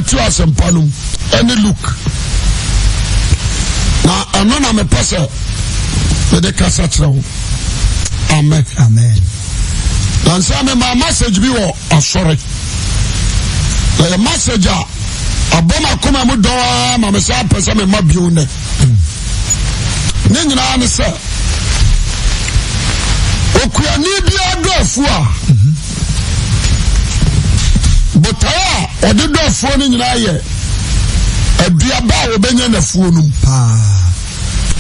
Matthew asɛmpa no mu ɛne Luke. Na ɛno na mepɛ sɛ mede kasa kyerɛ wo. Amen. Amen. Na nsɛ mema message bi wɔ asɔre. Na yɛ message a abɔ m'akoma mu dɔn ara ma me sɛ apɛ sɛ mema bio nnɛ. Ne nyinaa ne sɛ okuani biara dɔ afuo a botae a ɔde dɔ afuo no nyinaa yɛ aduaba a wɔbɛnya n'afuo no mu.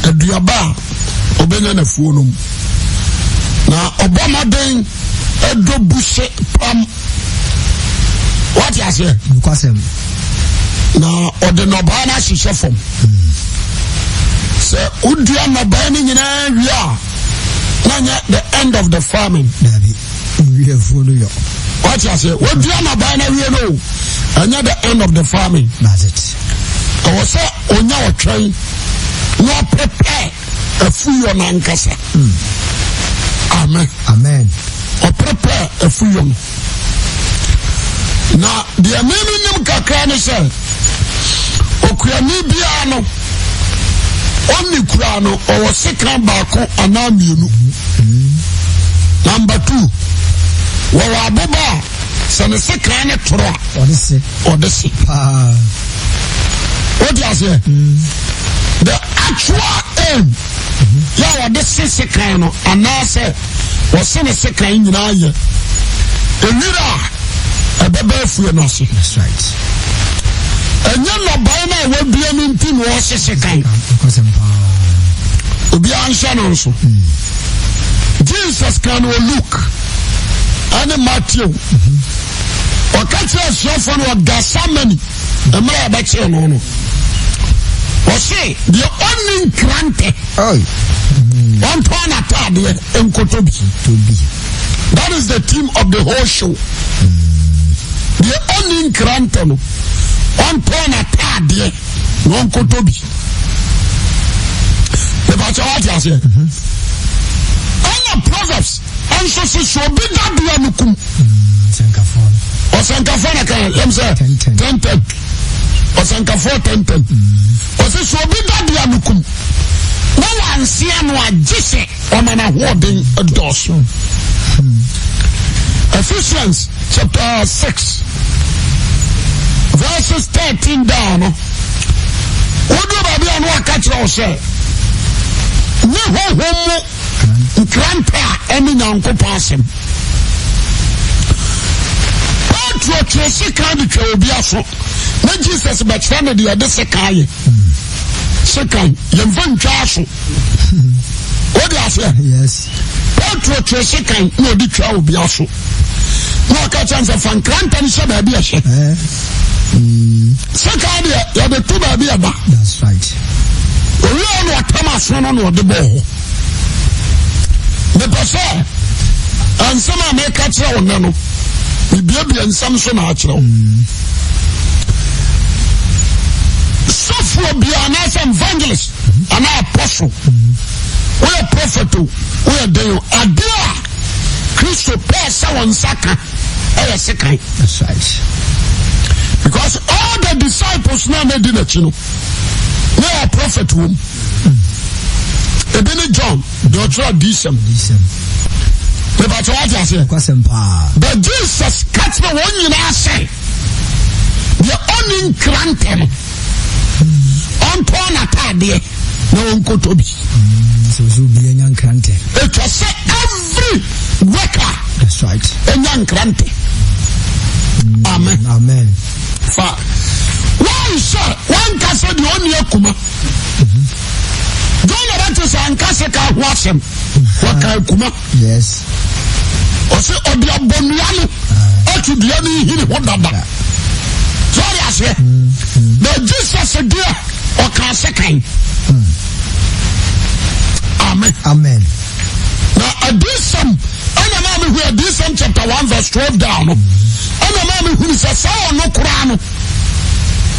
Aduaba a wɔbɛnya n'afuo no mu. Na ɔbɔ mmɔden ɛdɔ buse pam. Wate aseɛ? Nokwasɛm. Na ɔde nnɔbae no ahyehyɛ fam. Sɛ wodua nnɔbae no nyinaa wie a, na nyɛ the end of the farming. Dabi, nwie afuo no yɔ. Wate aseɛ? Wodua nnɔbae no awie no, ɛnyɛ the end of the farming. That's it. Ɛwɔ sɛ onya ɔtwɛn na ɔprepare afuyɔ no ankasa. Amen. Amen. Ɔprepare afuyɔ no. Na deɛ meme nim kakra ne sɛ okuani biara no ɔnni kura no ɔwɔ sekan baako anaa mmienu. Number two, wɔwɔ aboba a sɛ ne sekan ne toro a ɔde se. Ɔde se. Paa. Wote aseɛ? The actual aim yɛ a wɔde se sekan no anaasɛ wɔse ne sekan nyinaa yɛ ewira a ɛbɛba afue no ase. That's right. Ɛnyɛ nnɔbae no a wɔadua no nti na wɔse sekan. Nokwasɛm paa. Obiara nhyɛ no nso. Jesus kan no wɔ Luke ɛne Matthew. Ɔka kyerɛ asuafoɔ no wɔ Gethsemane mmerɛ a ɛbɛkyee no no. Ɔse deɛ ɔnni nkrantɛ ɔntɔn n'ataadeɛ nkɔtɔ bi. That is the theme of the whole show. Deɛ ɔnni nkrantɛ no ɔntɔn n'ataadeɛ na ɔnkɔtɔ bi. Mepakyɛ wate aseɛ. Ɛna Proverbs nso se sɛ obi dadeɛ no kum. Ɔsɛnkafoɔ na kan yɛm sɛ tɛntɛn. Ɔsɛnkafoɔ tɛntɛn. Ɔse sɛ obi dadeɛ no kum na wansia no agye sɛ ɔma n'ahoɔden dɔɔso. Ephesians chapter 6 verses 13 down no wodu baabi a no aka kyerɛ wo sɛ ne honhom mu nkrantɛ a ɛne Nyankopɔn asɛm. Petro twee sekan de twa obi aso na Jesus bɛkyerɛ no deɛ ɛde sekan yɛ. Sekan yɛmfa ntwa aso. Wode aseɛ? Yes. Petro twee sekan na ɔde twa obi aso. Na ɔka kyerɛ no sɛ fa nkrantɛ no hyɛ baabi ɛhyɛ. Eh. Sekan deɛ yɛde to baabi ɛda. That's right. Owia na ɔtam aso no na ɔde bɔɔ hɔ. Mepɛ sɛ nsɛm a meka kyerɛ wo nnɛ no, mebiabia nsɛm so na akyerɛ wo. Sɔfoɔ biara anaasɛ evangelist anaa apostle, woyɛ prophet o, woyɛ den o, adeɛ a Kristo pɛɛ sɛ wɔn nsa ka ɛyɛ sekan. That's right. Because all the disciples na na di n'akyi no, na yɛ prophet wom. Ebi ne John, deɛ ɔtwerɛ adiyisɛm. Mepakyɛ wate aseɛ. Kwasɛm paa. But Jesus ka kyerɛ wɔn nyinaa sɛ deɛ ɔnni nkrantɛ no ɔntɔn n'ataadeɛ na ɔnkɔtɔ bi. Sɛ sɛ obi anya nkrantɛ. Ɛtwa sɛ every worker. That's right. Anya nkrantɛ. Amen. Amen. Fa wɔn sɛ wɔn kasa deɛ ɔnni akuma. John the Baptist anka sɛ ka ho asɛm. Wɔka akuma. Yes. Ɔsɛ ɔde abɔ nnua no atu dua no nhini ho dada. So ɔde aseɛ. Na Jesus deɛ ɔka sɛ kan. Amen. Amen. Na adiyisɛm ɛna maa mi hu adiyisɛm chapter 1 verse 12 down no. Ɛna maa mi hu sɛ saa ɔno koraa no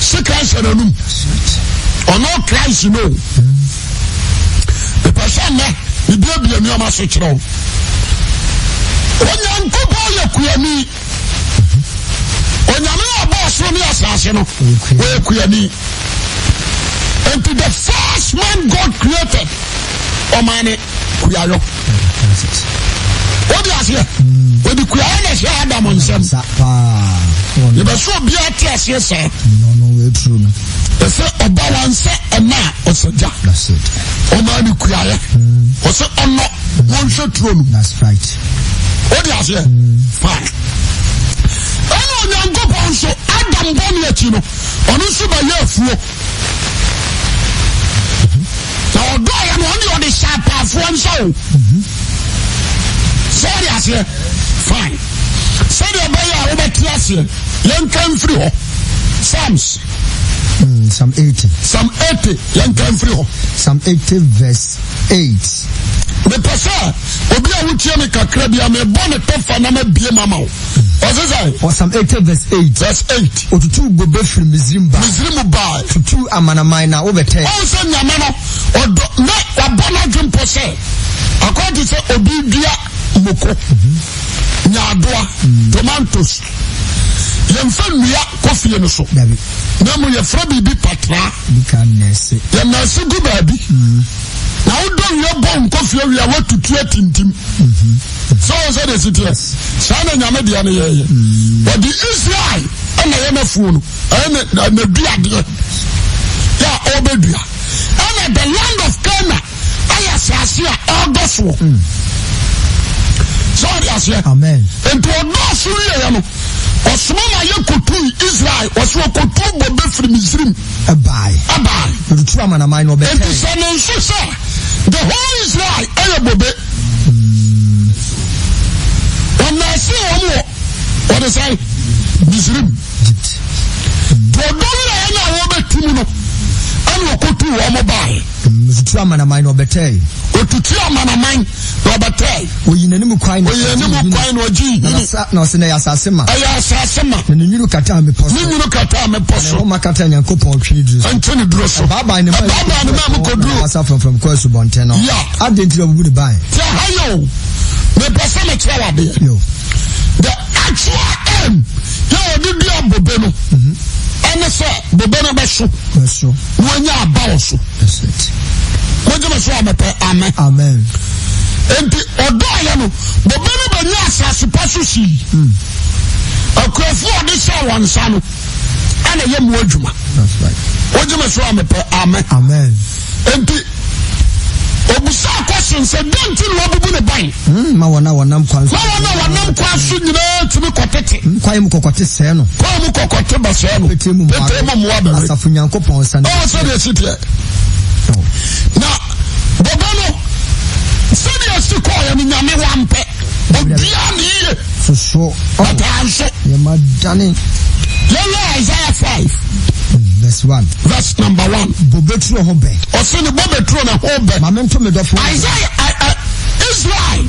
sekan hyɛ n'anum. Ɔno Christ no. Mepɛ sɛ nnɛ mebiabia nneɛma so kyerɛ wo. Onyankopɔn yɛ kuani. Onyame a ɔbɔɔ ɔsoro ne asase no, ɔyɛ kuani. Nti the first man God created, ɔmaa ne kuayɔ. Wode aseɛ? Ɔde kuayɔ na ɛhyɛ Adam nsam. Yɛbɛsɛ obiara te aseɛ saa. Ɛsɛ ɔba wansɛ ɛna a ɔsɛ gya. Ɔmaa ne kuayɛ. Ɔsɛ ɔnɔ wɔnhwɛ turo no. Wode aseɛ? Fine. Ɛna Onyankopɔn nso Adam bɔne akyi no, ɔno nso bɛyɛ afuo. Na ɔdɔɔyɛ no, ɔne ɔde hyɛ apaafoɔ nsa o. Sɛ ɔde aseɛ, fine. Sɛdeɛ ɛbɛyɛ a wobɛte aseɛ, yɛnka mfiri hɔ. Psalms. Psalm 80. Psalm 80, yɛnka mfiri hɔ. Psalm 80 verse 8. Mepɛ sɛ obi a wotie me kakra bi a mebɔ ne tɔfa na mabie ma ma wo. Ɔse sɛ. Wɔ Psalm 80 verse 8. Verse 8. Otutuu bobe firi Misrim ba. Misrim bae. Tutuu amanaman na wobɛtɛɛ. Ɔn sɛ Nyame no ɔdɔ na wabɔ n'adwene pɔ sɛ akɔyɛ te sɛ obi dua moko, nyaadoa, tomatoes. Yɛmfa nnua kɔ fie no so. Na mmom yɛfrɛ biribi patraa. Yɛnɛɛse gu baabi. Na wodɔ wie bɔ nkɔfie wie a woatutu atintim. Sɛ wɔn sɛ deɛ si teɛ. Saa na Nyame deɛ no yɛyɛ. Wɔde Israel ɛna yɛ n'afuo no. Ɛyɛ n'aduadeɛ. Yɛ a ɔrebɛdua. Ɛna the land of Canaan ayɛ asase a ɔredɔ soɔ. Sɛ wɔde aseɛ. Nti ɔdɔɔ so wieɛ no, ɔsoma ma yɛkɔtui Israel. Ɔsɛ ɔkɔtu bobe firi Misrim. Ɛbae. Ɛbae. Ɔtutu amanaman na ɔbɛtɛe. Enti sɛ ne nso sɛ the whole Israel ɛyɛ bobe. Ɔnase wɔn wɔ wɔde sɛ Misrim. Egypt. Deɛ ɔdɔ wura wɔn a wɔbɛtu mu no ɛna ɔkɔtu wɔn bae. Ɔtutu amanaman na ɔbɛtɛe. Ɔtutu amanaman na ɔbɛtɛe. Oyi n'anim kwan na Oyi n'anim kwan na ɔgye nhini. Na ɔsɛ na ɛyɛ asase ma. Ɛyɛ asase ma. Na ne nwunu kataa mmepɔ so. Ne nwunu kataa mmepɔ so. Na ne nwoma kataa Nyankopɔn ntweneduro so. Ntweneduro so. Ɛbaabae ne mma Ɛbaabae ne mma mu kɔduru. Na wasa frɔmfrɔm kɔɔ asubɔnten no. Ya. Adɛn nti na wabubu ne ban? Te ha yɛ o. Mepɛ sɛ mekyerɛ wo adeɛ. Yo. The actual aim yɛ wɔde dua bobe no ɛne sɛ bobe no bɛso. Bɛso. Na wanya aba wɔ so. That's it. Wogye me so a mepɛ amen. Amen. Enti ɔdɔɔyɛ no, bobe no bɛnya asase pa so sii. Hmm. Akuafo a ɔde hyɛɛ wɔn nsa no ɛna ɛyɛ mu adwuma. Wogye me so a mepɛ amen. Amen. Enti obusa question sɛ dɛn nti na wabubu ne ban. Hmm, ma wɔn a wɔnam kwan so. Ma wɔn a wɔnam kwan so nyinaa tumi kɔtete. Hmm, kwan mu kɔkɔte sɛɛ no. Kwan mu kɔkɔte bɛsɛɛ no. Petee mu mmoa Petee mu mmoa bɛwe. Asafo Nyankopɔn nsa no. Ɔwɔ sɛdeɛ ɛsi teɛ. Na bobe no sɛdeɛ ɛsi kɔɔyɛ no Nyame wampɛ. Obiara ne yie. Soso. Ɔtaa nso. Nneɛma dane. Yɛwɔ Isaiah 5. Verse 1. Verse number 1. Bobe turo ho bɛ. Ɔse ne bobe turo ne ho bɛ. Ma mento me dɔfo. Isaiah, Israel,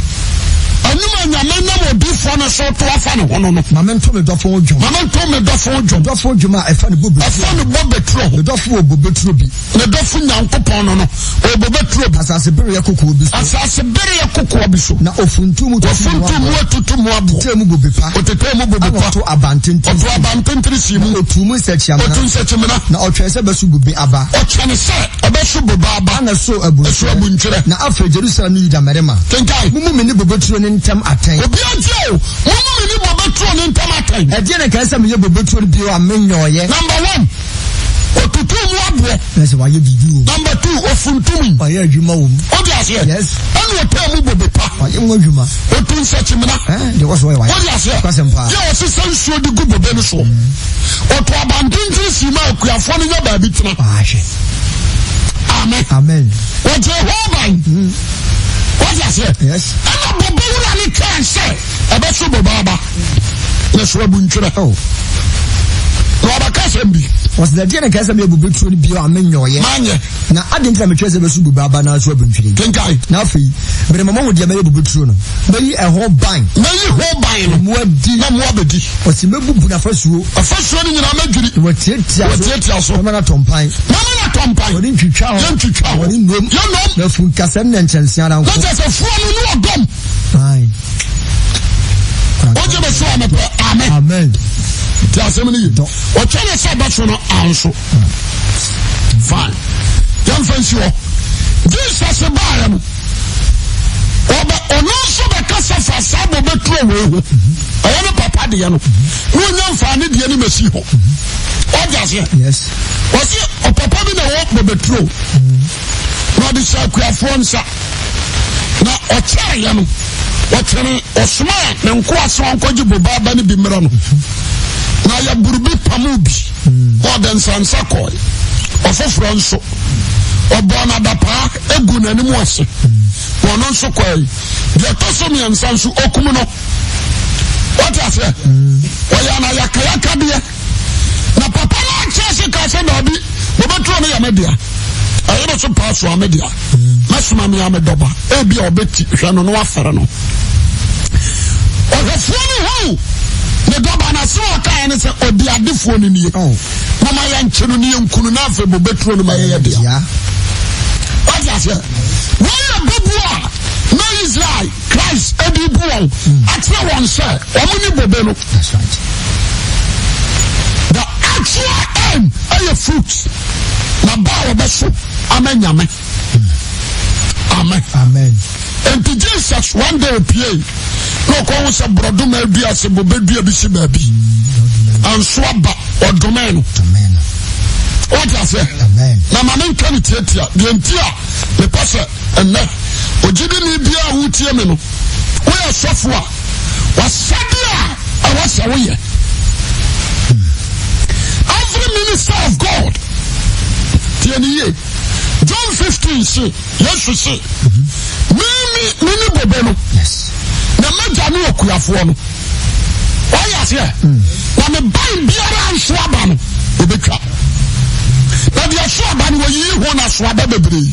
anim a Nyame nam odiifoɔ no so to afa ne ho no no. Ma mento me dɔfo ho dwom. Ma mento me dɔfo ho dwom. Dɔfo dwom a ɛfa ne bobe turo. Ɛfa ne bobe turo ho. Me dɔfo wɔ bobe turo bi. Ne dɔfo Nyankopɔn no no, ɔwɔ bobe turo bi. Asase bereɛ kokoɔ bi so. Asase bereɛ kokoɔ bi so. Na ofuntum mu tutu mu aboɔ. Ofuntum mu atutu mu aboɔ. Ɔtetee mu bobe pa. Ɔtetee mu bobe pa. Ɛna ɔto abantenten. Ɔto abantenten sii mu. Na otuu mu nsakyiamena. Otu nsakyiamena. Na ɔtwɛn sɛ ɛbɛso bobe aba. Ɔtwɛn sɛ ɛbɛso bobe aba. Ɛna ɛsoo abuntwerɛ. Ɛsoo abuntwerɛ. Na afei Jerusalem ne Yuda mmarima. Kenkan. Mommu me ne bobe turo no ntam atɛn. Obiara ntie o. Mommu me ne bobe turo no ntam atɛn. Ɛdeɛn na ɛkae sɛ meyɛ bobe turo no bio a menyɔeɛ? Number one, otutuu mu aboɔ. Na sɛ wayɛ biribi wɔ mu. Number two, ofuntumii. Wayɛ adwuma wɔ mu. Wode aseɛ? Yes. Ɛna ɔtaa mu bobe pa. Wayɛ mu adwuma. Otu nsakyi-mena. Ɛɛ, deɛ ɔwɔ so ɔyɛ wayɛ. Wode aseɛ? Kwasɛm paa. Yɛ ɔsesa nsuo de gu bobe no soɔ. Ɔto abantenten sii mu a akuafoɔ no nya baabi tena. Wahwɛ. Amen. Amen. Wɔgyee ho ban. Wode aseɛ? Yes. Ɛna bobe wura no twɛn sɛ ɛbɛso bobe aba. Na so abu ntwerɛ. Oh. Na ɔbɛka asɛm bi. Ɔsɛ dɛ deɛ na nkae sɛ meyɛ bobe turo no bio a menyɔeɛ. Manyɛ. Na adɛn nti na metwɛn sɛ ɛbɛso bobe aba na aso abu ntwerɛ yi? Kenkan. Na afei, merema moahu deɛ mɛyɛ bobe turo no. Mɛyi ɛho ban. Mɛyi ho ban no. Na mmoa di. Na mmoa bɛdi. Ɔse mɛbubu n'afasuo. Afasuo no nyinaa mɛdwiri. Na wɔatiatia so. Wɔatiatia so. Mɛma no atɔ mpan. Mɛma no atɔ mpan. Wɔde ntwitwa hɔ. Yɛntwitwa hɔ. Wɔde nnom. Yɛnnom. Na afunkasɛm ne nnɛnkyɛnse ara nko. Na kyerɛ sɛ fuo no ne ɔdɔm. Ae. Wogye me so a mepɛ amen. Amen. Ti asɛm no yi. Ɔtwɛne sɛ ɛbɛso no anso. Fine. Yɛmfa nsi hɔ. Jesus baeɛ no, ɔbɛ ɔno nso bɛkasa fa saa bɔbɛturo wei ho. Ɛyɛ ne papa deɛ no. Na ɔnya mfaa ne deɛ no mɛsi hɔ. Ɔde aseɛ. Yes. Ɔse ɔpapa bi na ɛwɔ bɔbɛturo. Na ɔde hyɛ akuafoɔ nsa. Na ɔkyɛreɛ no, ɔkyɛne ɔsomaa ne nkoa sɛ ɔnkɔgye bobe aba no bi mmerɛ no. Na yɛboro bi pamoo bi, na ɔde nsansa kɔe. Ɔfoforɔ nso, ɔbɔɔ no adapaa egu n'anim ase, na ɔno nso kɔe. Deɛ ɛtɔ so mmiɛnsa nso, ɔkum no. Wate aseɛ? Ɔyɛ no ayakayakadeɛ. Na papa no akyerɛ se kaa sɛ daabi, wɔbɛturo no yɛ me dea. Ɛyɛ no so paa soa me dea. Mɛsoma me a me dɔba. Ebi a ɔbɛti hwɛ no na wafɛre no. Ɔhwɛfoɔ no hu ne dɔba no asɛm a ɔkaeɛ ne sɛ ɔdi adefoɔ no nie. Oh. Moma yɛnkye no ne yɛnku no na afei bobɛturo no ma yɛyɛ dea. Wate aseɛ? Wɔyɛ bɛbu a na Israel Christ de bu wɔn akyerɛ wɔn sɛ wɔn ne bobe no. That's right. The actual aim ɛyɛ fruit na ba a wɔbɛso ama nyame. Amen. Amen. Nti Jesus one day opie na ɔkɔ ho sɛ borɔdoma dua sɛ bobe dua bi si baabi. Anso aba ɔdome no. Wɔte aseɛ. Na maame nka ne tiatia deɛ nti a mepɛ sɛ Ɛnnɛ, ogyidini biara a wotie me no, woyɛ sɔfo a, wasɛdeɛ a ɛwɔ sɛ woyɛ. Every minister of God, tie ne yie. John 15 se, Yesu se, mimi mene bobe no, na m'agya ne okuafoɔ no. Wayɛ aseɛ. Na ne ban biara nso aba no, wɔbɛtwa. Na deɛ so aba no, wɔyiyi ho na so aba bebree.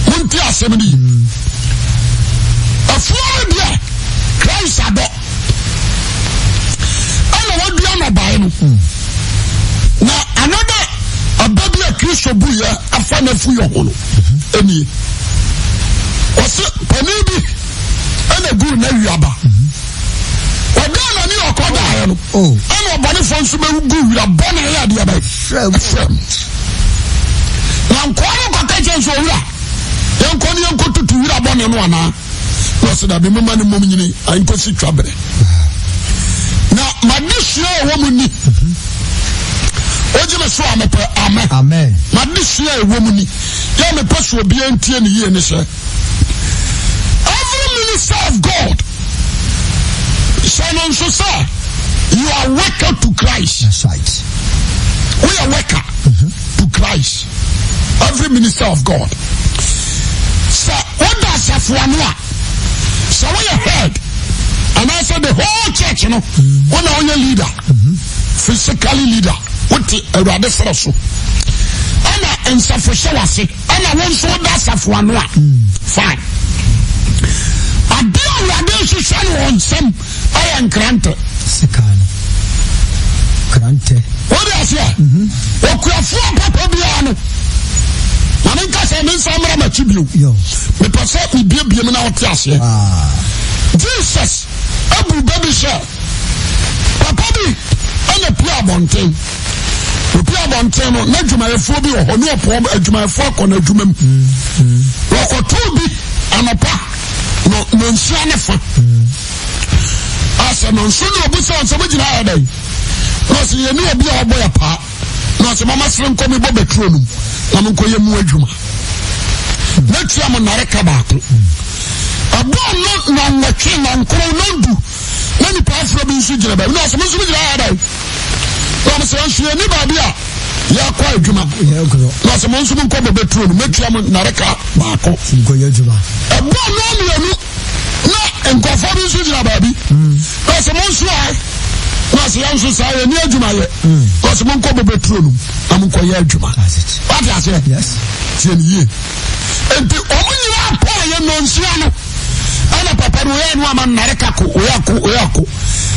Monti asɛm no yi. Afuo no deɛ, Christ adɔ. Ɛna wadua nnɔbaeɛ no. Na another aba bi a Kristo buyɛ afa n'afuyɛ ho no, ɛnie. Ɔse panin bi ɛna guu n'awiaba. Ɔdaa n'ani ɔkɔdaeɛ no, oh. ɛna ɔbɔnefoɔ nso bɛgu wira bɔne ɛyɛ adeɛ bɛyɛ frɛ mu. Na nkoa no kɔka kyerɛ nso owura, yɛnkɔ ne yɛnkɔ tutu wira bɔne no anaa? Na ɔsɛ dabi moma ne mmom nyini nkɔsi twa berɛ. Na madesua a ɛwɔ mu ni. Wogye me so a mepɛ amen. Madesua a ɛwɔ mu ni. Yɛ mepɛ so obiara ntie ne yie ne sɛ Every minister of God hyɛ no nso sɛ you are worker to Christ. That's right. We are worker mm -hmm. to Christ. Every minister of God. Sɛ woda asafo ano a sɛ woyɛ head anaasɛ the whole church no wo na woyɛ leader mm -hmm. physically leader wote awurade serɛ so ɛna nsafo hyɛ wase ɛna wo nso woda asafo ano a fine adeɛ a awurade nhyehyɛ no wɔ nsam ɛyɛ nkrantɛ sika no krantɛ wode aseɛ mhm. okuafoɔ papa biara no ma menka sɛ mensa mmra makyi bio mepɛ sɛ mebiebie mu na wote aseɛ ah. Jesus abu bɛ bi sɛ Papa bi na pue abɔnten. Opue abɔnten no, na adwumayɛfoɔ bi wɔ hɔ, ne ɔpɔn adwumayɛfoɔ akɔ n'adwuma mu. Wɔkɔtoo bi anɔpa no nonsia ne fa. Asɛ nonso ne obi sɛ ɔnsɛ mo gyina ayɛ dɛn? Na ɔsɛ yɛne obi a ɔbɔ yɛ paa. Na ɔsɛ mama sere nkɔ mebɔ bɛturo no mu na menkɔyɛ mu adwuma. Mɛtua mo nnareka baako. Ɛbɔɔ no nɔnwɔtwe, nɔnkron, nɔndu na nipa aforɔ bi nso gyina baabi na ɔsɛ mo nso mo gyina ha dɛn? Na ɔmo sɛ nso yɛni baabi a yɛkɔ adwuma. Na ɔsɛ mo nso mo nkɔ bɔbɛ turo no mɛtua mo nnareka baako. Ɛbɔɔ no mmienu na nkurɔfoɔ bi nso gyina baabi na ɔsɛ mo nso ae na ɔsɛ yɛn nso saa yɛni adwuma yɛ na ɔsɛ mo nkɔ bɔbɛ turo no na mo nkɔ yɛ adwuma. Wate aseɛ? Tie ne yie. Nti wɔn nyinaa pɔɔ yɛ nonsia no ɛna papa no oyɛ no ama nnareka ko oyɛ ko oyɛ ko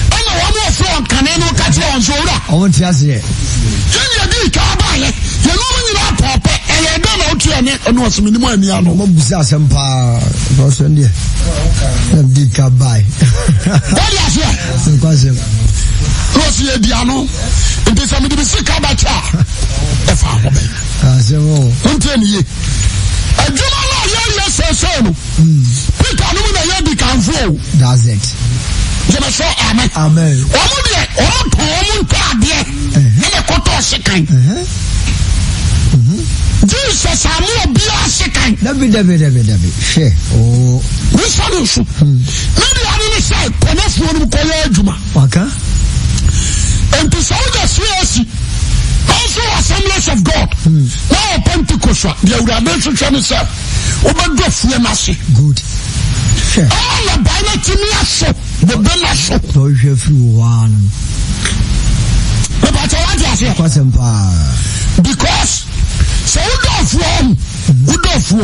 ɛna wɔn a wɔfrɛ wɔn kane no ka kyerɛ wɔn so owura. Wɔn ti aseɛ. Yɛn yɛ di kaa baayɛ yɛn wɔn nyinaa pɔɔ pɛ ɛyɛ dɛ na otu ɛne ɛna ɔsɛ mi ni mu ani ano. Wɔn bisa asɛm paa ɔsɛ deɛ na di ka bae. Wɔde aseɛ. Nkwasɛm. Na ɔsi yɛ di ano. Nti sɛ mede me sika bɛkyɛ a, ɛfa ho bɛn. Wontie ne yie. Adwuma no a yɛyɛ sɛsɛ no, Peter no mu na yɛdi kanfo o. That's it. Gyeme so amen. Amen. Wɔn deɛ wɔn tɔn wɔn ntaadeɛ ɛna kɔtɔ sekan. Jesus amu obiara sekan. Dabi dabi dabi dabi hwɛ oo. Nsa ne nso. Ne deɛ ano ne sɛ kɔnɔfoɔ no kɔyɛ adwuma. Waka. Nti sɛ wogya CAC nanso wɔ Assemblies of God na wɔ Pentecost a deɛ Awurade hwehwɛ ne sɛ wobɛdɔ fie no ase. Good. Hwɛ. Ɛma nnɔbae no atumi aso, bobe no aso. Na ɔhwehwɛ firi wo hɔ ara no. Mepakyɛ wate aseɛ? Kwasɛm paa. Because sɛ wodɔ afuo ɔho, wodɔ afuo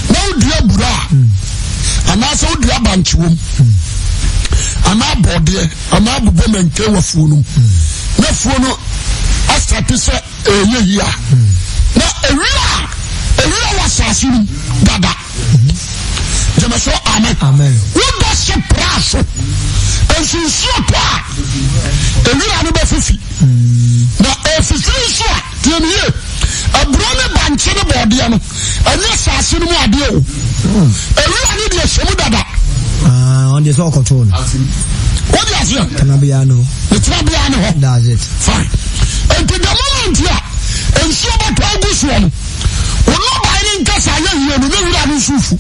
na wodua aburo a, anaasɛ wodua bankye wom, anaa bɔɔdeɛ, anaa bobɔ manke wɔ afuo no mu, na afuo no asate sɛ ɛyɛ yie a, na ewira a ewira wɔ asase no mu dada. Gyeme so amen. Wodɔ hye pra so. Nsunsuo tɔ a, ewira no bɛfifi. Na ɛfifiri nso a, tie me yie, aburo ne bankye ne bɔɔdeɛ no, ɛnyɛ asase no mu adeɛ o. Ewira no deɛ hyɛ mu dada. Ah, ɔno deɛ sɛ ɔkɔtoo no. Wode aseɛ? Tenabea no. Ne tenabea ne hɔ. That's it. Fine. Nti the moment a nsuo bɛtɔ agu soɔ no, wo nnɔbae no nkasa ayɛ yie no, ne wura no nso fu.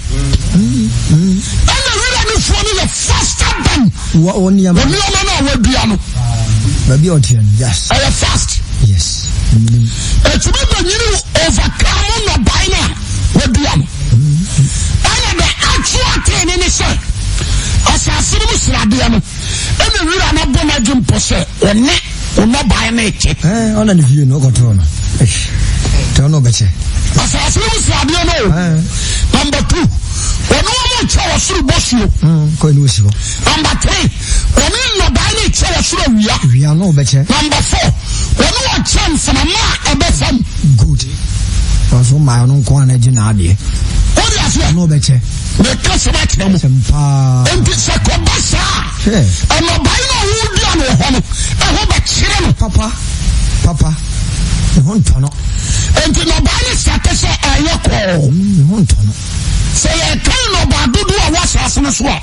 Ɛna wura no fuo no yɛ faster than wo nneɛma no a wadua no. Baabi a ɔteɛ no, yes. Ɛyɛ fast. Yes. Ɛtumi bɛnyini overcome nnɔbae no a wadua no. Ɛna the actual thing no ne sɛ asase no mu sradeɛ no ɛna wura no abɔ n'adwempɔ sɛ ɔne wo nnɔbae no rekyɛ. Ɛɛ ɔna ne fie no ɔkɔtɔɔ no. Tɛ ɔno ɔbɛkyɛ. Asase no mu sradeɛ no o. Number two, ɔne wɔn rekyɛ wɔ soro bosuo. Kɔ ne osi hɔ. Number three, ɔne nnɔbae no rekyɛ wɔ soro awia. Awia no ɔbɛkyɛ. Number four, ɔne wɔkyɛ mframa a ɛbɛ fam. Good. Ɔso mmaa ɔno nko ara na gye n'adeɛ. Wode aseɛ? Ɔno ɔbɛkyɛ. Meka sɛm akyerɛ mo. Sɛm paa. Nti sɛ kɔba saa. Nnɔbae no a wodua no wɔ hɔ no, ɛho bɛkyere no. Papa, papa, ne ho ntɔ no. Enti nnɔbae no sate sɛ ɛyɛ kɔɔ. Mm, ne ho ntɔ no. Sɛ yɛkan nnɔbae dodoɔ a wɔ asase no so a,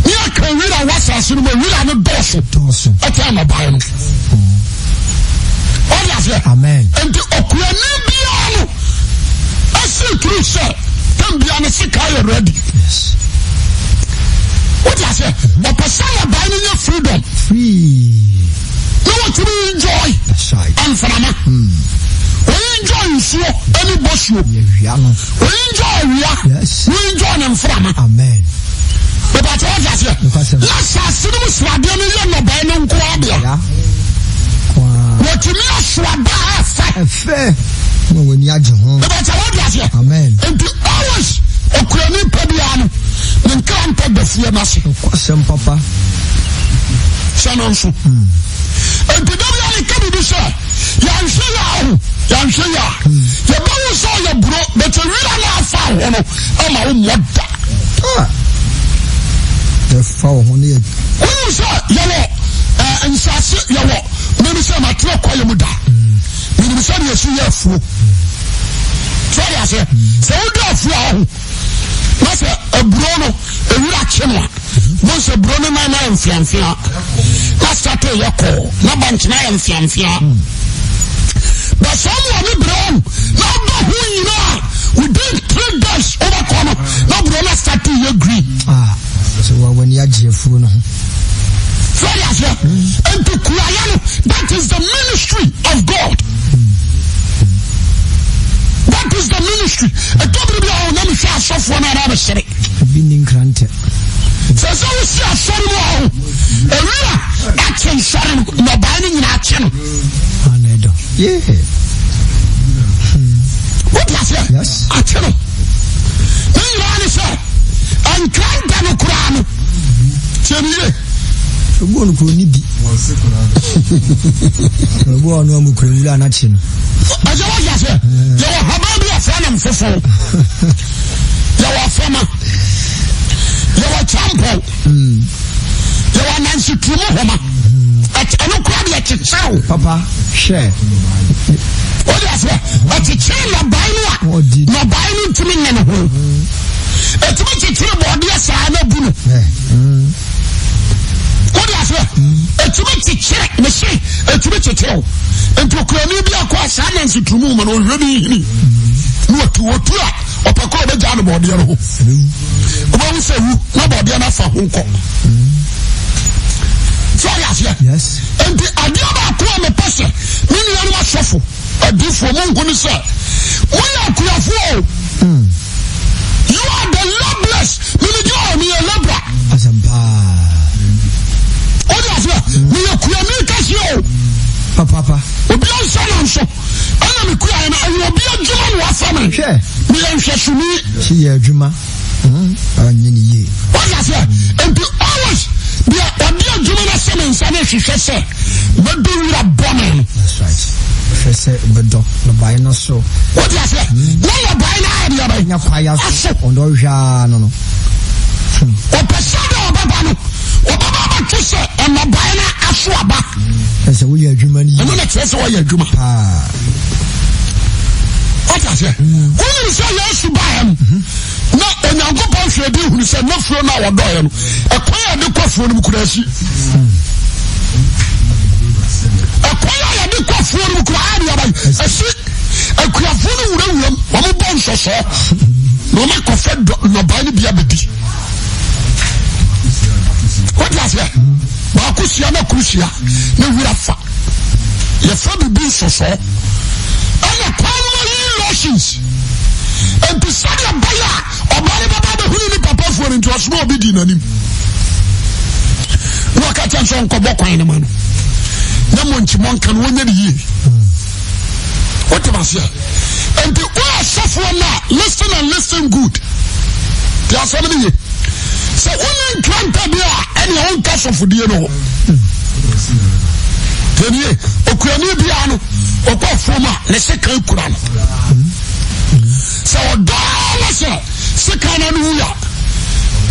ne yɛka wira a wɔ asase no mu a, wira no dɔɔso. Dɔɔso. Ɛkyɛn nnɔbae no. Ɔde aseɛ. Amen. Enti okuani biara no ɛsi turu sɛ tɛm biara ne sika yɛ ready. Yes. Wode aseɛ. Ɔpɛ sɛ nnɔbae no nya freedom. Free. Na wɔtumi enjoy. That's right. Mframa. Wɔn enjoy nsuo ɛne bosuo. Yɛwia no. Wɔn enjoy awia. Yes. Wɔn enjoy ne mframa. Amen. Bɛbàtɛ wɔde aseɛ. Nokwasɛm. Na asase no mu sradeɛ no yɛ nnɔbae no nko ara dea. Ya. Kwaa. Wɔtumi aso aba a ɛfɛ. Ɛfɛ. Na wɔn ani agye ho. Bɛbàtɛ wɔde aseɛ. Amen. Nti always okurani pɛ biara no ne nkrantɛ da fie no ase. Nokwasɛm papa. Hyɛ no nso. Nti da biara meka biribi sɛ yɛanhwɛ yɛ aho yɛanhwɛ yɛ a yɛbɛhu sɛ ɔyɛ buro bɛtɛ wira no afa ho no ama wo mmɔ da. Ah. Yɛfa wo ho ne yɛ. Wonim sɛ yɛwɔ eh, nsase yɛwɔ menim sɛ matena kwaeɛ mu da. Menim sɛ deɛ ɛsi yɛ afuo. Sɛ ɔde aseɛ sɛ wodɔ afuo a ɔho na sɛ aburo no ewura kye no a mo sɛ aburo no nan ayɛ mfeamfea na sate yɛ kɔɔ na bankye no ayɛ mfeamfea bɛ sɛ ɔmo ɔne brɛ ɔmo na ɔdɔ ho nyinaa within 3 days wobɛkɔ no na aburo no sate yɛ green. Ah, sɛ wa w'ani agye afuo no ho. Sɛ ɔde aseɛ nti kuayɛ no that is the ministry of God. That is the ministry. Ɛtɔ bere bi a ɔwɔ na mehwɛ asɔfoɔ no a na abɛhyere. Ebi ni nkrantɛ. Sɛ sɛ wosi asɔre mu a ɔho ewira akye nsɔre no nnɔbae no nyinaa akye no. Ana ɛdɔ. Yeah. Wote aseɛ? Yes. Akye no. Ne nyinaa ne sɛ nkrantɛ no koraa no tiɛ ne yie. Ebi wɔ no kuro ni bi. Ebi wɔ no amu kuro nwura n'akyi no. Ɛsɛ wọ́n yà sẹ́, yẹ wọ haban bi ọ̀fẹ́ nam fufu, yẹ wọ afẹ́ma, yẹ wọ kyampọ̀, yẹ wọ anansi tumu homa, ɛno kura deɛ. ɛkyekyere wo. Papa, hwɛ. Wode aseɛ, ɛkyekyere nnɔbae no a, nnɔbae no ntumi nne ne ho. Ɛtumi kyekyere bɔɔdeɛ saa na bu no. Wode aseɛ, ɛtumi kyekyere, mese ɛtumi kyekyere wo. Nti okurani bi akɔ a saa nansi turumu ma no ɔhwɛ ne nhini na watu wɔtu a ɔpɛ kɔ ɔbɛgyaa no bɔɔdeɛ no ho. Wobɛhu sɛ wu na bɔɔdeɛ no afa ho nkɔ. So ɔde aseɛ. Nti adeɛ baako a mepɛ sɛ me nuanom asɔfo adiifoɔ mo nhu ne sɛ moyɛ akuafoɔ o. Hmm. You are the laborers. Mimi gyina hɔ meyɛ laborer. Ɔde aseɛ meyɛ kuani kɛseɛ o. Papa. Obi ansa na nso ɛna me kua yɛ no ɛyɛ obi adwuma na wafa me. Meyɛ nhwɛsoni. Sɛ yɛ adwuma. Anyɛ ne yie. Wọ́n yà sẹ́, nti always deɛ ɔde adwuma no ahyɛ me nsa no hwehwɛ sɛ mɛdɔ wura bɔne no. That's right. Hwɛ sɛ bɛdɔ nnɔbaeɛ no so. Wọ́n yà sẹ́, na nnɔbaeɛ no ayɛ deɛ bɛn. Nya kwaeɛ aso. Aso. Ɔdɔ hwɛ ara no no. Ɔpɛ sɛ deɛ ɔbɛba no, ɔbɛba abɛto sɛ nnɔbaeɛ no aso aba. Ɛsɛ woyɛ adwuma no yie. Ɛno na kyerɛ sɛ wɔyɛ adwuma. Paa. Wọ́n yà sẹ́, wọ́n sɛ Yesu baeɛ no. Na Onyankopɔn hwɛɛ bi hunu sɛ n'afuo no a wɔdɔeɛ no, ɛkwan a yɛde kɔ afuo no mu kura asi. Ɛkwan a yɛde kɔ afuo no mu kura adeɛ aban asi. Akuafoɔ no wurawuram, wɔn bɔ nsɔsɔɔ na wɔn akɔfɛ nnɔbae no bi abɛdi. Wote aseɛ? Baako hyia na koro hyia na wura fa. Yɛfrɛ biribi nsɔsɔɔ. Ɛna kwan no ma yi lotions. Enti sɛdeɛ ɛbɛyɛ a ɔbaa no bɛba abɛhunu ne papa afuo no nti ɔsoma obi dii n'anim. Na ɔka kyɛn sɛ ɔnkɔbɔ kwan no ma no. Na mɔnkyi mɔnka no wɔnyɛ ne yie. Wote aseɛ? Enti woyɛ sɔfoɔ no a listen and listen good. Te asɛm no ye. Sɛ wonni nkrantɛ deɛ a ɛnea wonka sɔfodie no ho. Tiɛnie, okuani biara no ɔkɔ afuom a ne sekan kura no. Sɛ ɔdɔɔ na sɛ sekan no ano wu a,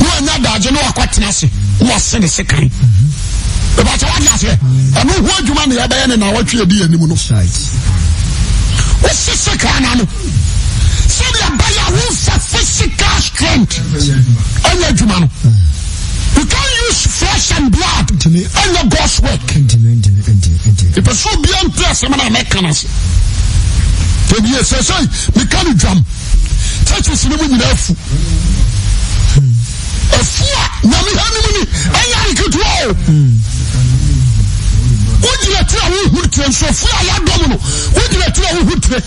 na wanya adagye na wakɔtena ase na wase ne sekan. Ɛbɛkyɛ wade aseɛ. Ɛno ho adwuma na yɛbɛyɛ ne naawɔtwe adi anim no. Wose sekan no ano sɛdeɛ ɛbɛyɛ a womfa physical strength ɛnyɛ adwuma no. You can't use flesh and blood ɛnyɛ God's work. Ìpè sɛ obiara nte asɛm no a mɛka no ase. Tẹ̀bi sɛ sɛ meka no dwam. Churches no mu nyinaa afu. Afu a nyame ha no mu ni ɛnyɛ ade ketewa o. Wogyina tiri a wohu tire nso afu a yɛadɔm no wogyina tiri a wohu tire.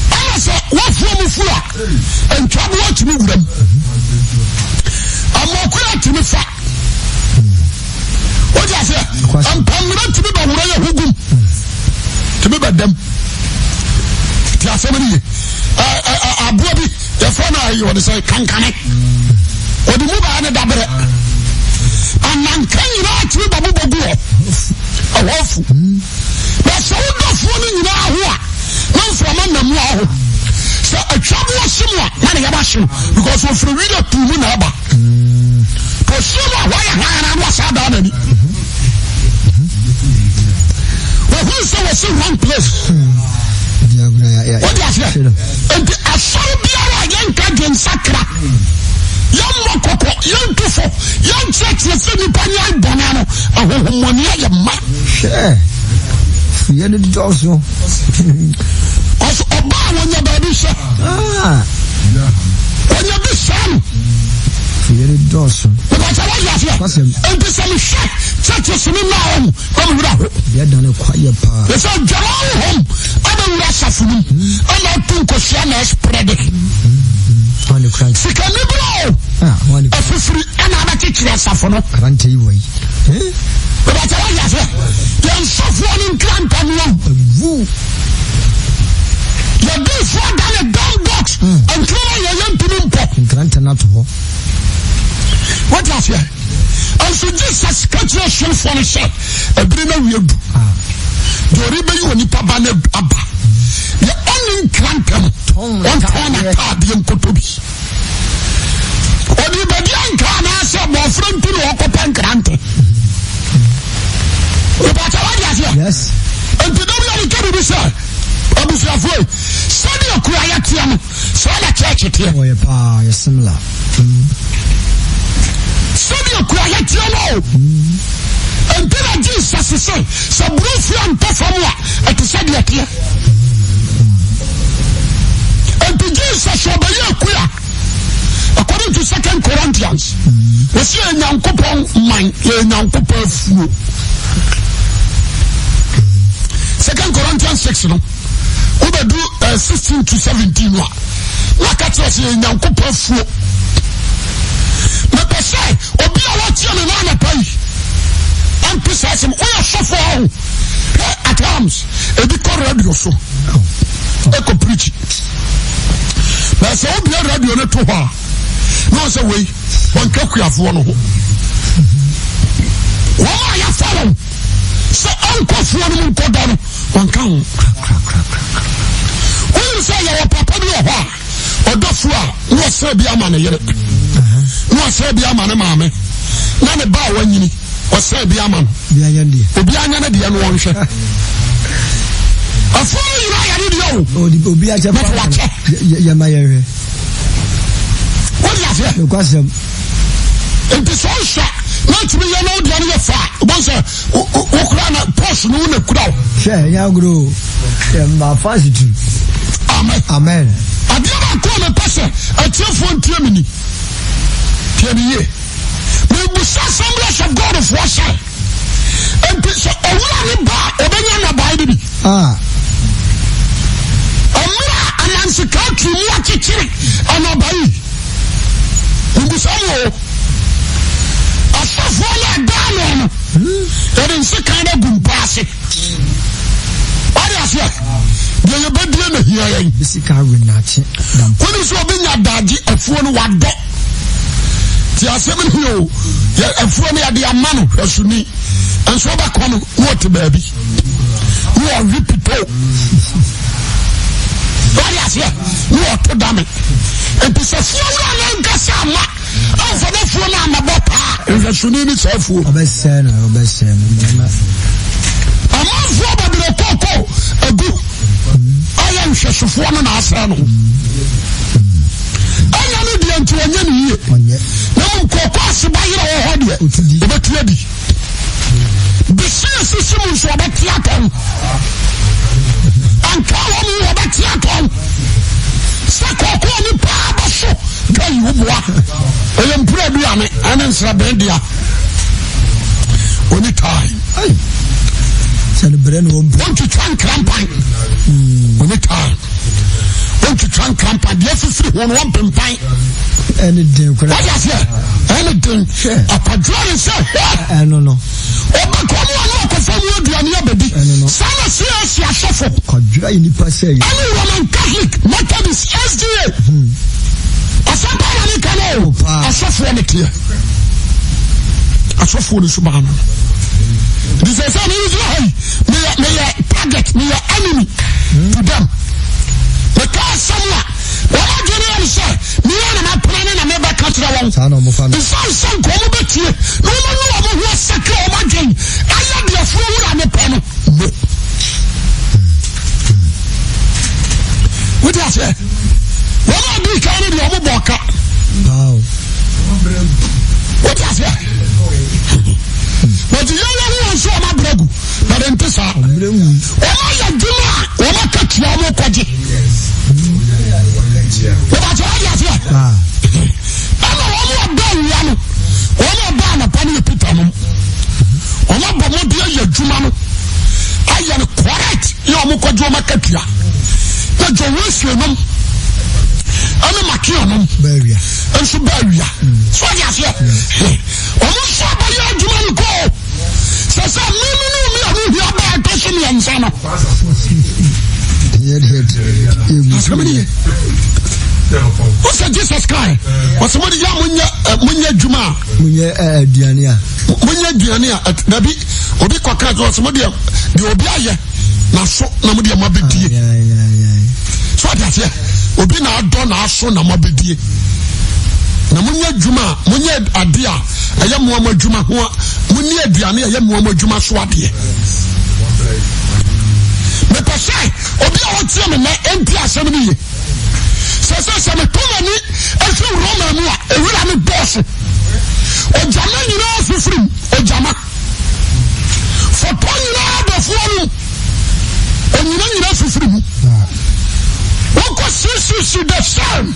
Ɛna sɛ woafuo mu fu a ntwaboa tumi wuram. Amoakua tumi fa. Wode aseɛ mpammerɛ tumi bɛworɔ yɛ ho gum tumi bɛdam. Ti asɛm no ye. Aboa bi yɛfrɛ no ayi wɔde sɛ kankane. Ɔde mu baa ne daberɛ. Ananka nyinaa tumi bɛbobɔ gu hɔ. Ɛhɔ afu. Na sɛ wodɔfoɔ no nyinaa ho a na mframa nam mu aho. Sɛ atwa boɔ hye mu a na ne yɛba hye no because ofiri wira tu mu na ɛba. Kɔsie mu a hɔ yɛ hann na wasa adaa n'ani. Wɔhunu sɛ wɔsi wrong place. Wọ́n aseɛ. Nti asɔre biara a yɛnka dwensakra, yɛmmɔ kɔkɔ, yɛntu fo, yɛnkyerɛkyerɛ sɛ nipa nyɛ bɔne no, ahohommɔne ayɛ ma. Hwɛ, fuyɛ no dɔɔso. Ɔsɛ ɔbaa wɔnya baabi hyɛ. Ah. Wɔnya bi saa no. Fuyɛ no dɔɔso. Ìbàkyɛ wọ́n yà fẹ́. Nti sɛ mehwɛ churches no naa ɔmo na me wura ho. Deɛ da no kwa yɛ paa. Yɛsɛ dwama honhom abɛwura asafo no mu ɛna ato nkosua na ɛsprɛde. Sikani bi o afifiri ɛna abɛkyekyere asafo no. Aberanteɛ yi wɔ yi. Ìbàkyɛ wọ́n yà fẹ́. Yɛn sɔfoɔ no nkranta no awu. Yɛdiifoɔ da ne dumb dogs. Nkrama yɛ yɛn ntumi mpɔ. Nkranta no ato hɔ. Wọ́n aseɛ. Nso Jesus ka kyerɛ asuafoɔ no sɛ ɛbere no awie du. Deɛ ɔrebɛyi onipa ba no aba. Deɛ ɔnni nkrantɛ no, ɔntɔn n'ataadeɛ nkɔtɔ bi. Ɔde bɛdi anka anaasɛ bɔɔfrɛ nti na ɔkɔpɛ nkrantɛ. Ìbàtà wà di aseɛ. Yes. Nti dɛm yɛ mi ka bibi sɛ abusuafoɔ yi sɛdeɛ kura yɛ teɛ no saa na church teɛ. Ɔyɛ paa yɛ similar. Sɛdeɛ kura yɛ teɛ no o. Nti na Jesus sɛ sɛ burofua ntɔ fam a ɛte sɛ deɛ teɛ. Nti Jesus ɔbɛyɛ akua. According to Second Corinthians, wɔsi yɛ Nyankopɔn man, yɛ Nyankopɔn afuo. Second Corinthians 6 no, wobɛdu uh, eh, 16 to 17 no a, na ka kyerɛ sɛ yɛ Nyankopɔn afuo. Mepɛ sɛ obi a wɔtie me na anapa yi, ɛmpe saa asɛm, woyɛ sɔfo ɔho, hwɛ at times, ebi kɔ radio so, ɛkɔ preach. Na sɛ wobia radio no to hɔ a na ɔsɛ wei wɔnka kuafoɔ no ho. Wɔn a yɛfa wɔn sɛ ɔnkɔfoɔ no mu nkɔdɔ no wɔnka ho. Wonim sɛ yɛwɔ papa bi wɔ hɔ a ɔdɔ fuo a na ɔsrɛ bi ama ne yere na ɔsrɛ bi ama ne maame na ne ba a wanyini ɔsrɛ bi ama no. Obi anya ne deɛ no ɔnhwɛ. Afuo no nyinaa yɛ ne deɛ o. Obi akyɛ pa. Wakyɛ. Yɛ ma yɛn hwɛ. Wọ́n di aseɛ. Nokwasɛm. Nti sɛ ɔhwɛ na ɔtumi yɛ na ɔdeɛ no yɛ fa a, wọ́n sɛ wokura na pɔs no wo na kura o. Hwɛ ɛnyɛ agorɔ o. Yɛ mma fast tu. Amen. Amen. Adeɛ baako a mepɛ sɛ atiefoɔ ntie me ni. Tie me yie. Mebusa Assemblies of God foɔ sɛ. Enti sɛ owura no ba a, ɔbɛnya nnɔbae no bi. Ah. Mmerɛ a anansekaa tiri mu akyekyere nnɔbae yi, mebisa mo o, asɔfoɔ no a ɛda ano no, yɛde nsekan no agu mpa ase. Wade aseɛ, deɛ yɛbɛdie na hia yɛn. Wone sɛ obi nya daagye afuo no wadɔ. Ti asɛm no yɛ o, yɛ afuo no yɛde ama no hwɛsoni, nso wobɛkɔ no na ɔte baabi na ɔwe pito. Wade aseɛ na ɔto dame. Nti sɛ fuo wura no ankasa ama amfa no afuo no amɛbɔ paa, nhwɛsoni ne saa afuo. Ɔbɛsɛe no, ɔbɛsɛe no. Amanfoɔ bebree kɔkɔ agu ayɛ nhwɛsofoɔ no na asɛe no. Ɛnyɛ no deɛ nti ɔnyɛ ne yie. Na mmom kɔkɔ aseba yerɛ wɔ hɔ deɛ ɔbɛtu adi. Bisi esisi mu nso ɔbɛte atɔn. Anka wɔ mu ɔbɛte atɔn. Sɛ kɔkɔɔ ni paa bɛso gayi wo boa. Ɛyɛ mpura aduane ɛne nsrabɛn dea. Oni time. Sɛ no brɛ no wɔn. Wɔntwitwa nkrampan. Oni time. Wɔntwitwa nkrampan deɛ afifiri ho no wɔmpempan. Ɛne den kora. Wɔde aseɛ ɛne den. Akwadwoɔ ne sɛ hwɛ. Ɛno no. Ɔbɛkɔ mu a na ɔkɔfa mu aduane abɛdi. Ɛno no. Saa na CAC asɔfo. Kwadwoa yɛ nipa sɛ yɛ. Ɛne Roman Catholic, Methodist, SDA. Asɛm paa na meka no o. Asɔfoɔ no teɛ. Asɔfoɔ no suban no. Nti sɛ sɛ meyɛ gyina ha yi, meyɛ meyɛ target, meyɛ enemy to them. Meka asɛm a wɔn adwene yɛ no sɛ meyɛ na mapena ne na mebɛka kyerɛ wɔn. Saa na wɔfa no. Nsan sɛ nka wɔn bɛtie na wɔn anu wɔn ho asakra wɔn adwene ayɛ deɛ funu wura no pɛ no. No. Wode aseɛ? Wɔn a di kan no deɛ wɔn bɔ ɔka. Wode aseɛ? Wɔte yɛn yɛn ho wɔn so wɔn abrɛ gu na de nte saa. Wɔn ayɛ adwuma a wɔn akatua wɔn kɔgye. Wɔbɛkyɛ wɔde aseɛ. Ɛna wɔn a ɔbɛ awia no, wɔn a ɔbɛ anapa no yɛ Peter nom. Wɔn abɔ mmɔden ayɛ adwuma no ayɛ no correct yɛ wɔn kɔgye wɔn akatua. Na John Wesley nom ɛne Makia nom nso bɛ awia. So wɔde aseɛ. Wɔn nso abɛyɛ adwuma no kɔ. Sɛ sɛ mímu ne omi a wohia baa ɛtɔ so mmiɛnsa no. Asɛm ni ye. Wosɛ Jesus kae, wɔsɛ mo de yɛ monyɛ monyɛ adwuma a. Monyɛ aduane a. Monyɛ aduane a dabi obi kɔ kaa sɛ wɔsɛ mo deɛ deɛ obi ayɛ na so na mo deɛ mo abɛdie. So ɔde aseɛ obi na adɔ na aso na mo abɛdie. Na monyɛ adwuma a, monyɛ adeɛ a ɛyɛ mmoa mo adwuma ho a, monni aduane a ɛyɛ mmoa mo adwuma so adeɛ. Mepɛ sɛ obi a ɔtie me nnɛ ɛnti asɛm no ye. Sɛ sɛ sɛ meto m'ani ɛhwɛ Roma mu a, ewura no dɔɔso. Ogyama nyinaa fifirim, ogyama. Fɔtɔ nyinaa bɛfoɔ no onyina nyina fifiri mu. Wokɔ sisisi the same.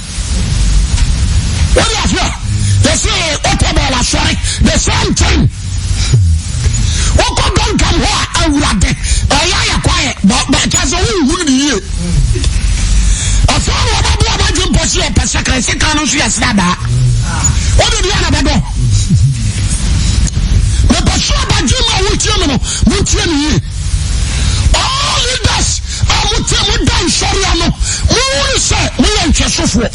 Wode aseɛ yɛse ɔtɔbɔl asɔre the same thing. Wokɔ dɔnkam hɔ a awurade ɛyɛ ayɛ kwaɛ bɛkyɛ sɛ wonhunu ne yie. Afei na wɔbɛboa bɛdwe mpɔ sɛ yɛpɛ sekan sekan no nso yɛ sradaa. Wode deɛ na bɛdɔ. Mepɛ sɛ ɔbadwe ma wotie me no montie ne yie. All leaders a mote moda nsɔre ano monhunu sɛ moyɛ nhwɛsofoɔ.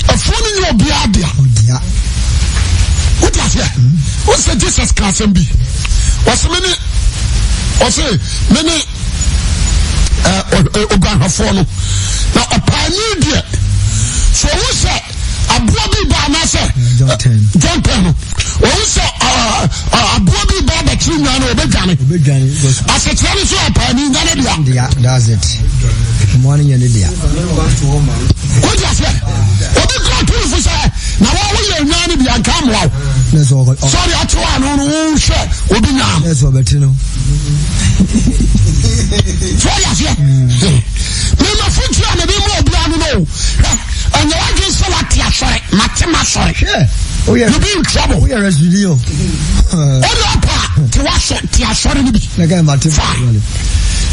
Afuo no nyɛ obiara dea. Wote aseɛ? Wo sɛ Jesus ka asɛm bi. Ɔse me ne ɔse me ne oguanhwɛfoɔ no na ɔpaani deɛ so ɔhu sɛ aboa bi ba anaasɛ John 10 no ɔhu sɛ aboa bi ba abɛkyere nwan no ɔbɛdwane asekyerɛ no so ɔpaani nya ne dea. That's it. Mmoa no nyɛ ne dea. Wode aseɛ obi kura tumfo sɛ na wɔn woyɛ nwan no bi anka mmoa wo sɔre atew ano no wohwɛ obi nwan no. Ɛsɛ ɔbɛte no. So wode aseɛ mema fotuo a mede ma obiara no no ɛnyɛ wadwen sɛ wate asɔre mate masɔre you be in trouble woyɛ residi o wode ɔpa te wasɔ te asɔre no bi fine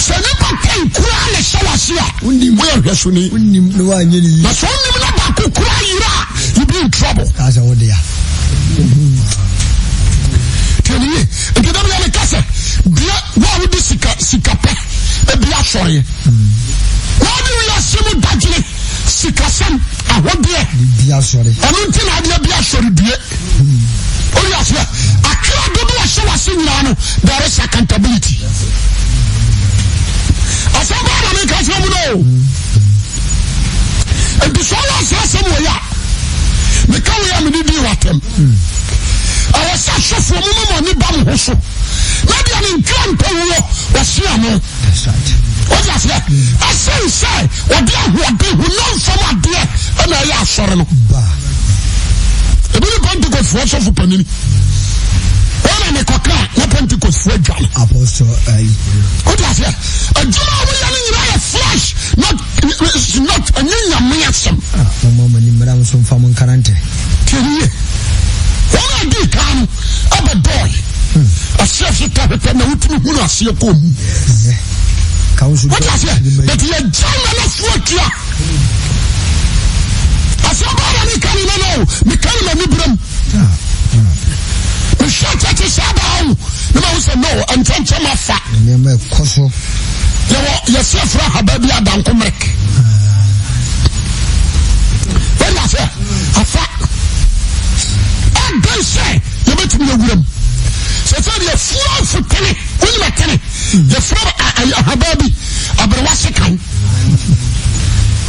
sɛ nipa tɛn kura na hyɛ wase a woyɛ nhwɛsoni wonim na woanyɛ ne yie na sɛ wonim na baako kura yera a you be in trouble kaa sɛ wode a tiɛniye nti dɛm yɛ meka sɛ deɛ wo a wode sika sika pɛ ebi asɔreɛ na wode wiase mu dadwene sikasɛm ahodeɛ ɛno nti na adeɛ bi asɔre due wode aseɛ akra dodo ɔhyɛ wase nyinaa no there is accountability asɛm baa na meka kyerɛ mu no nti sɛ ɔyɛ ɔsɛ asɛm wɔ yi a meka wei a mede dii watɛm ɛwɔ sɛ asɔfoɔ mo ma mo ani ba mo ho so na deɛ ne nkra mpɛ wuo wɔse ano wode aseɛ ɛsen sɛ wɔde ahoɔden honam fam adeɛ ɛna ɛyɛ asɔre no ebi ne pentecostefoɔ sɔfo panini wɔn na mekɔka na pentecostefoɔ adwa no wode aseɛ adwuma a woyɛ no nyinaa yɛ flesh not not ɛnyɛ nyame asɛm mama mo ani mmra mo so mfa mo nkrantɛ tiɛniye wɔn a di kan no ɛbɛ dɔɔe aseɛ fetafeta na wotumi hunu aseɛ kɔɔ mu wote aseɛ but yɛgya nana fo atua aseɛ baa na meka ne nana o meka ne m'ani berɛm mehwɛ kyɛkye saa baa o ne ma wo sɛ no nkyɛnkyɛm afa nneɛma ɛkɔ so yɛwɔ yɛsɛ afra haba bi adanko mmerek wode aseɛ afa ɛdɛn sɛ yɛbɛtumi awura mu sɛ sɛ deɛ fura mfotene wonim atene yɛfrɛ ahaba bi aberewa sekan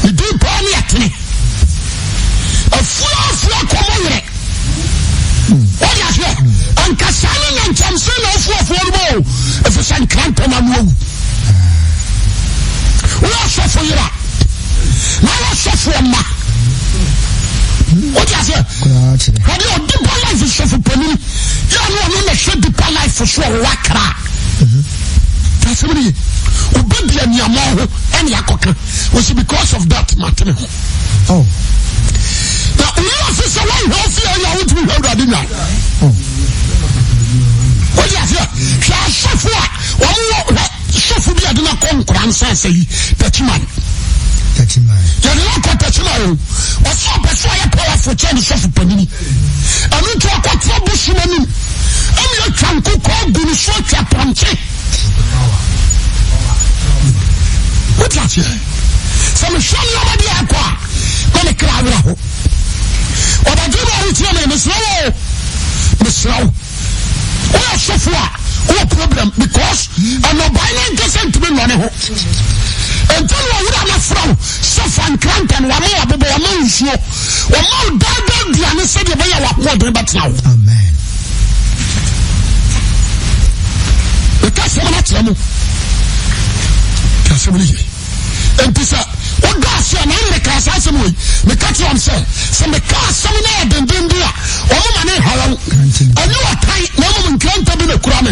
ne din paa ne atene afuafua kɔmɔ yerɛ wode aseɛ ankasa ne nankyɛmse na afuafoɔ no mu o ɛfiri sɛ nkrantɛ no ano awu woyɛ asɔfo yerɛ a na woyɛ sɔfoɔ mma wode aseɛ hwɛdeɛ ɔdepa life sɔfo panini yɛ ne ɔno na hwɛ depa life so ɔwɔ akra tasɛm no ye wobɛdi aniamɔ ho ɛne akɔka wɔsi because of that mate me ho oh. Na oyi ase sɛ wɔnhwɛ ofie yɛ a wotumi hwɛ awurade nwan wode aseɛ hwɛ asɔfo a wɔn wɔ hwɛ sɔfo bi a de no akɔ nkora nsansa yi takyiman yɛde no akɔ takyiman o ɔsɛ ɔpɛ so ɔyɛ powerful kyɛn ne sɔfo panini ɛno nti ɔkɔtena bosom anim ɛne atwa nkokɔ agu no so atwa pɔnkye wote aseɛ sɛ mehwɛ nneɛma bi akɔ a na me kra awerɛ ho ɔbadwe ma wotie me mesrɛ wo mesrɛ wo woyɛ sɔfo a wowɔ problem because ɛnɔbae no ankasa ntumi nnɔ ne ho nti na ɔwura no afrɛ wo sɛ fa nkrantɛ no wama wabobɔ wama nsuo. Ɔma wo daadaa aduane sɛdeɛ ɛbɛyɛ a w'ahoɔden bɛtena wo. Amen. Meka asɛm no akyerɛ mo. Ka asɛm no yie. Enti sɛ wodɔ ase a na meka saa asɛm wei. Meka kyerɛ wɔn sɛ sɛ meka asɛm no yɛ dendenden a wɔn ma ne nha wɔn. Ɛnyɛ ɔtan na mmom nkrantɛ bi na kura me.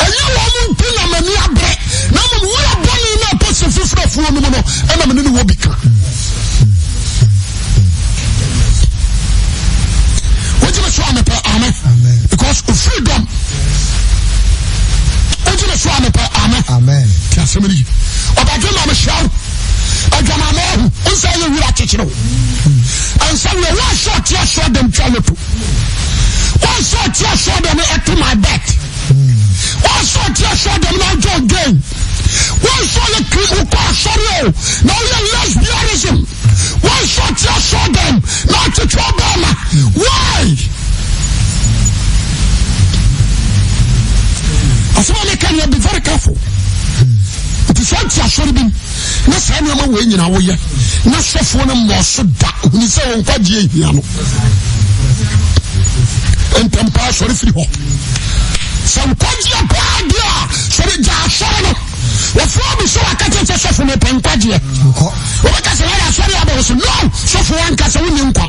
Ɛnyɛ wɔn nti na m'ani abere na mmom wura bɔne na ɛtɔ sɛ fifiri afuo no mu no ɛna me ne ne wɔ bi ka. Wogye me so a mepɛ amen because ofiri dɔm. Wogye me so a mepɛ amen. Ti asɛm no yi. Ɔbadwe ma mehyia wo. Adwamamɔ ahu. Nsa yɛ wura kyekyere wo. Nsa wura wɔn sɛ ɔte asɔ dɛm twa loto. Wɔn sɛ ɔte asɔ dɛm ɛto my bet. Wɔn sɛ ɔte asɔ dɛm na ɔjɔ gain. Wɔn sɛ ɔyɛ kiri wokɔ asɔre o na ɔyɛ lesbianism. Wɔn sɛ ɔte asɔ dɛm na ɔtwetwe ɔbɛrima. Why? Asɛm a meka no be very careful. Nti sɛ ɔte asɔre bi na saa nneɛma wei nyinaa woyɛ na sɔfoɔ no mmɔɔ so da huni sɛ wɔn nkwagyeɛ hia no ntɛm paa sɔre firi hɔ sɛ nkwagyeɛ paa deɛ a sɔre gya asɔre no wɔfoɔ bi sɛ waka kyɛ sɛ sɔfo mepɛ nkwagyeɛ wobɛka sɛ wɔyɛ asɔre abɔ wo so no sɔfo wanka sɛ wonni nkwa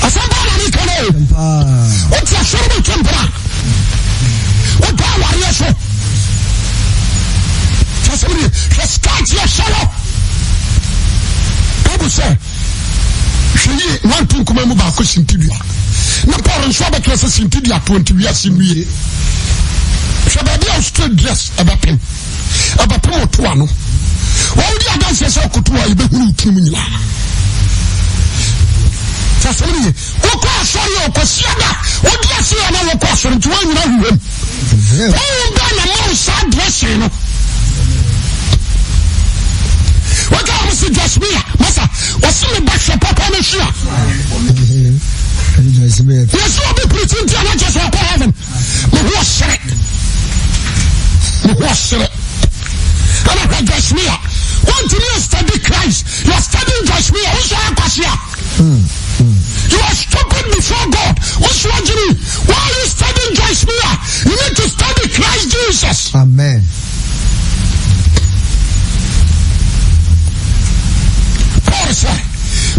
asɛm paa na meka no wote asɔre mu twe mpena wopɛ awareɛ so kyɛ sɛ wode hwɛ skirt yɛ hyɛ wɔ Bible sɛ hwɛ yie wanto nkuma mu baako sintidua na Paul nso abɛka sɛ sintidua toɔ nti wiase nwie hwɛ baabi a straight dress ɛbɛpem ɛbɛpem ɔto ano wɔn di adanseɛ sɛ ɔkoto a yɛbɛhunu wo tirim nyinaa kyɛ sɛ wode yɛ wokɔ asɔre a ɔkɔsia da wodi ase yɛ na wokɔ asɔre nti woanyina hwehwɛm honhom bɛɛ na ma wo saa dressing no wɔka wɔn sɛ jasmia masa wɔsi me ba hwɛ papa no hyia yɛsɛ obi pirikyi nti a na kyɛ sɛ ɔkɔ heaven me ho ɔsere me ho ɔsere ɛna hwɛ jasmia wɔntumi study Christ you are studying jasmia wo nso ayɛ kwasia You are stupid before God. What's what you mean? Why are you studying Joyce Meyer? You need to study Christ Jesus. Amen. Paul sɛ,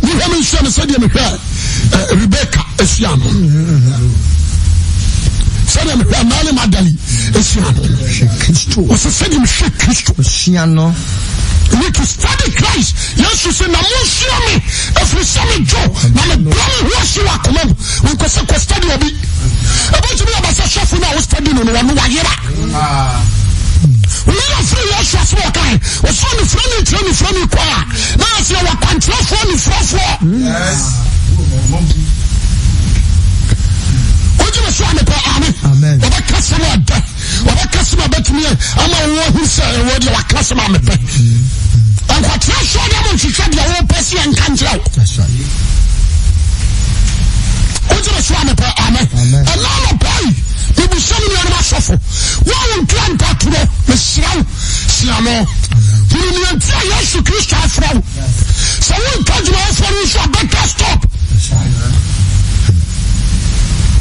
mehwɛ me nhyia no sɛdeɛ mehwɛ eh, Rebecca ahyia no. Sɛdeɛ mehwɛ Mary Magdalene ahyia no. Ɔsɛ sɛdeɛ mehwɛ Kristo. Ahyia no. You need to study Christ. Yesu sɛ na monsua me ɛfiri sɛ medwo na mebrɛ me ho ase wɔ akoma mu. Menkɔ sɛ kɔ study obi. Ɛbɛtumi aba sɛ sɔfo no a wo study no no wɔno wayera. Woyera firi Yesu ase wɔ kan. Wɔsɛ onifirani kyerɛ nifirani kɔ a na yɛsɛ yɛwɔ akwankyerɛfoɔ nifirafoɔ. Wogye me so a mepɛ ame. Wɔbɛka sɛm a ɛdɛ. Wɔbɛka sɛm a bɛtumi ama wo ahu sɛ ɛwɔ deɛ waka sɛm a mepɛ. Nkɔtena soɔ deɛ mo nhwehwɛ deɛ wopɛ sɛ yɛnka nkyerɛ wo. Wogye me so a mepɛ ame. Ɛna anɔpa yi mebisa me nuanom asɔfo wo a wontua ntatoro mesrɛ wo sia no. Hunu nea nti a Yesu Kristo afrɛ wo. Sɛ wonka adwumayɛfoɔ no nso a better stop.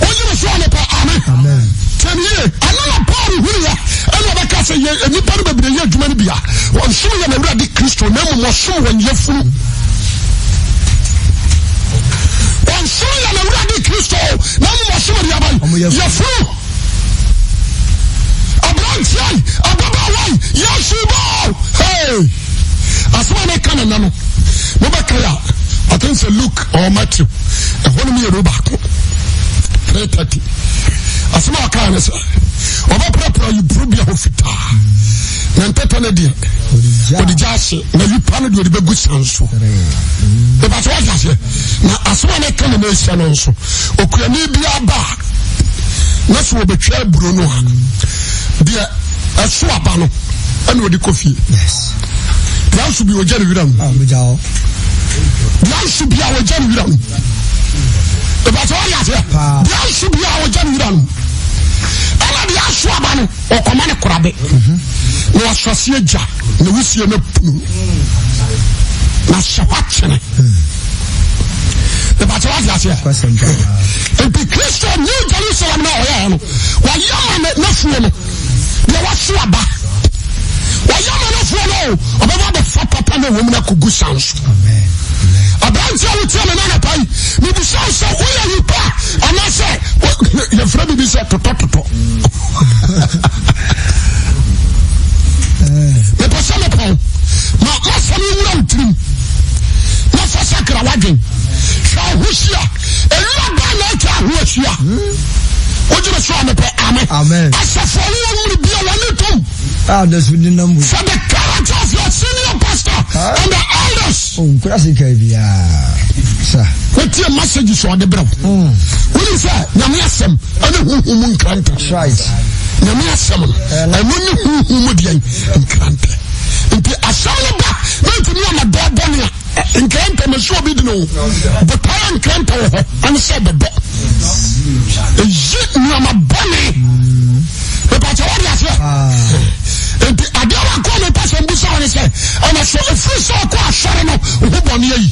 Wogye me so anɔpa amen. Tiɛ me yie. Ɛno na Paul hunuiɛ ɛna ɔbɛka sɛ yɛ nnipa no bebree yɛ adwuma no bi a wɔnsom yɛn Awurade Kristo na mmom wɔsom wɔn yafunu. Wɔnsom yɛn Awurade Kristo na mmom wɔsom deɛ aban yafunu. Aberanteɛ yi, ababaawa yi, Yesu ba o! Hey! Asɛm a meka ne nna no, mobɛka a, I think sɛ Luke or Matthew, ɛhɔ no mmienu baako, 3:30. Asɛm a ɔkaa ne sɛ, ɔbɛprapra ayiburo bi a hɔ fitaa, na ntɛtɛ no deɛ, ɔde gya ase, na yipa no deɛ ɔde bɛgu san so. Ɛbɛsɛ wate aseɛ. Na asɛm a meka ne na ɛhyɛ no nso, okuani bi aba a, na sɛ wɔbɛtwa aburo no a deɛ ɛso aba no ɛna ɔde kɔ fie deɛ nso bi ɔgya ne wira mu ah, deɛ nso bi a ɔgya ne wira mu ìbàtɛ wɔyɛ aseɛ deɛ nso bi a ɔgya ne wira mu ɛna deɛ aso aba no ɔkɔma ne korabe mhm. Na wasɔ aseɛ gya na wusie no punu na hyɛ hɔ akyene. Ìbàtí wá ti aseɛ. Nti Kristo New Jerusalem na ɔyɛ no wayɛ ma ne n'afuo no deɛ waso aba wayɛ ma n'afuo no o ɔbɛba abɛfa papa na wɔn mu akɔgu san so. Aberanteɛ a wotie me nanapa yi mebisa wo sɛ woyɛ nipa anaasɛ yɛfrɛ biribi sɛ totɔtotɔ. Mepɛ sɛ mepɔn ma masɛm yi wura wo tirim na fa sakra w'adwen. Hwɛ wo ho hyia. Ewura bɛn na atwa ho ahyia? Wogye me so a mepɛ amen. Asafo a wowɔ mu no bia w'ani tom. Ah, that's what the number. For the character of your senior pastor ah. and the elders. Oh, nkura se kai bia. Sa. Wetie message so ɔde brɛ wo. Hmm. Wọ́n sɛ nyame asɛm ɛne huhu mu nkrantɛ. Right. Nyame asɛm no ɛno ne huhu mu deɛ nkrantɛ. Nti asɛm no ba na ntumi ama dɔɔ bɔne a nkrantɛ mɛsi obi di no botaeɛ nkrantɛ wɔ hɔ ɛne sɛ bɛdɔ. Ɛyi nneɛma bɔne. Mepatɛ wɔde aseɛ. Nti adeɛ wakɔ no pɛ sɛ mbusa wɔn sɛ ɛna so ɛfiri sɛ ɔkɔ asɔre no ho bɔne ayi.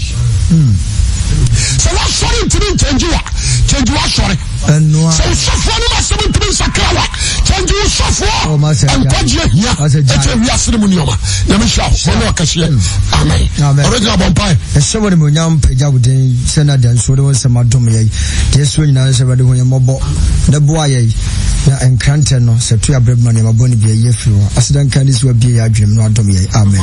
Sɛ wasɔre ntumi nkyɛngye wa kyɛngye wasɔre. Sɛ wosɔfoɔ no masɛm ntumi nsakra wa kyɛngye wosɔfoɔ. Nkwagye ahia ɛkyɛ wiase no mu nneɛma. Nyame hyira wo. Wɔne ɔkɛseɛ. Amen. Ɔregyina bɔ mpae. Ɛhyɛ wɔ animuonyam pagya wo din sɛ na deɛ nso wode wo nsɛm adom yɛn. Deɛ ɛsoɔ nyinaa ne sɛ Awurade hu yɛn mmɔbɔ na boa yɛn na nkrantɛ no sɛ ɛto yɛn abrɛ bi ma nneɛma bɔne bi ayi afiri hɔ. Aseda nka ne sɛ wabue yɛn adwenem na wadom yɛn. Amen.